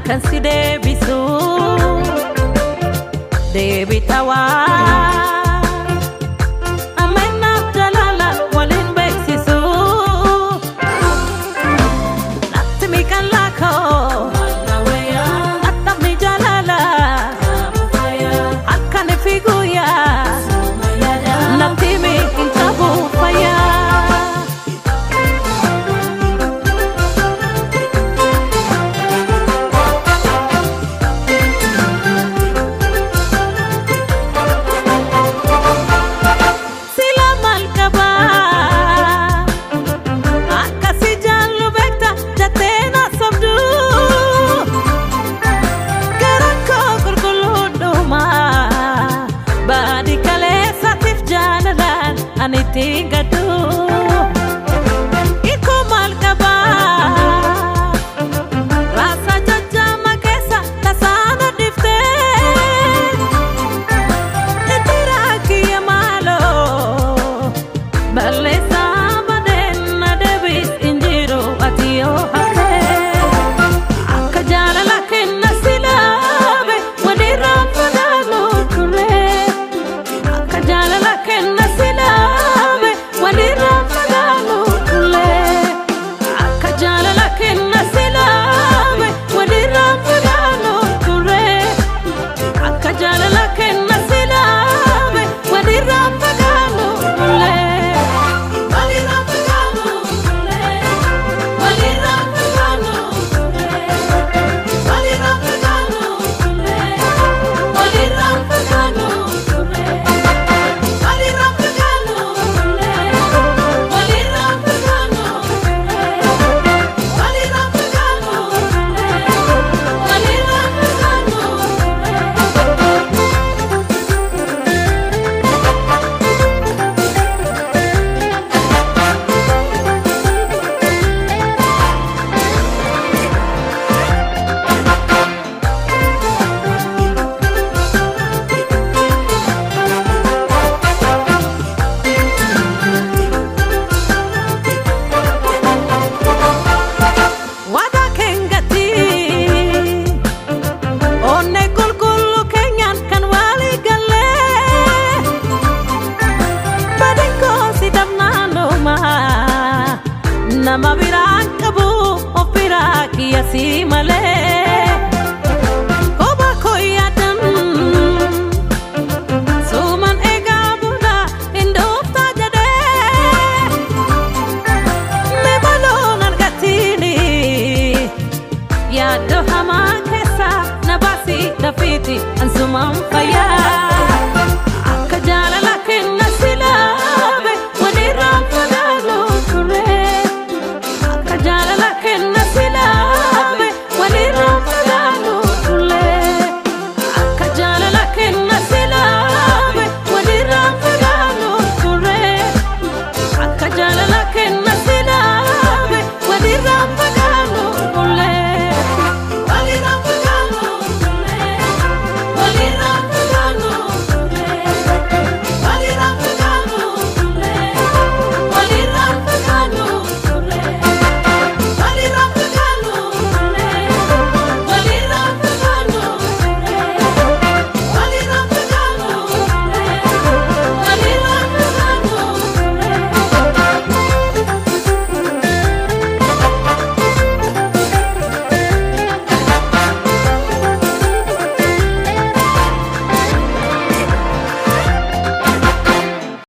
Kan si deebisu deebitawaa ammaynaaf jaalala waliin beeksisu natti miqaan laakoo attamni jaalala halkan fi guyyaa natti miqin qabu fayyaa. Ani tingadu iko malkaba rasa jajjama keessa tasaana dhifte ittira kiyya maaloo balleessaa badeen na deebis hin jiru ati yoo hafte akka jaalala kenna silaabe walirraa fagaannu turre akka jaalala kenna silaabe walirraa fagaannu turre akka jaalala kenna silaabe walirraa fagaannu turre akka jaalala kenna silaabe walirraa fagaannu turre walirraa fagaannu turre walirraa fagaannu turre walirraa fagaannu turre walirraa fagaannu turre walirraa fagaannu turre walirraa fagaannu turre walirraa fagaannu turre walirraa fagaannu turre. Waadaa keengatti onnee qulqulluu keenyaan kan walii gallee badin koosi dabnaanuma nama biraan qabu of biraa kiyyasii malee kophaa koo yaadan suuman eegaa bula hin dhooftaa jedhee. Meebaloon argatini yaaddoo hamaa keessa na baasi lafiiti ansumaan fayyaa.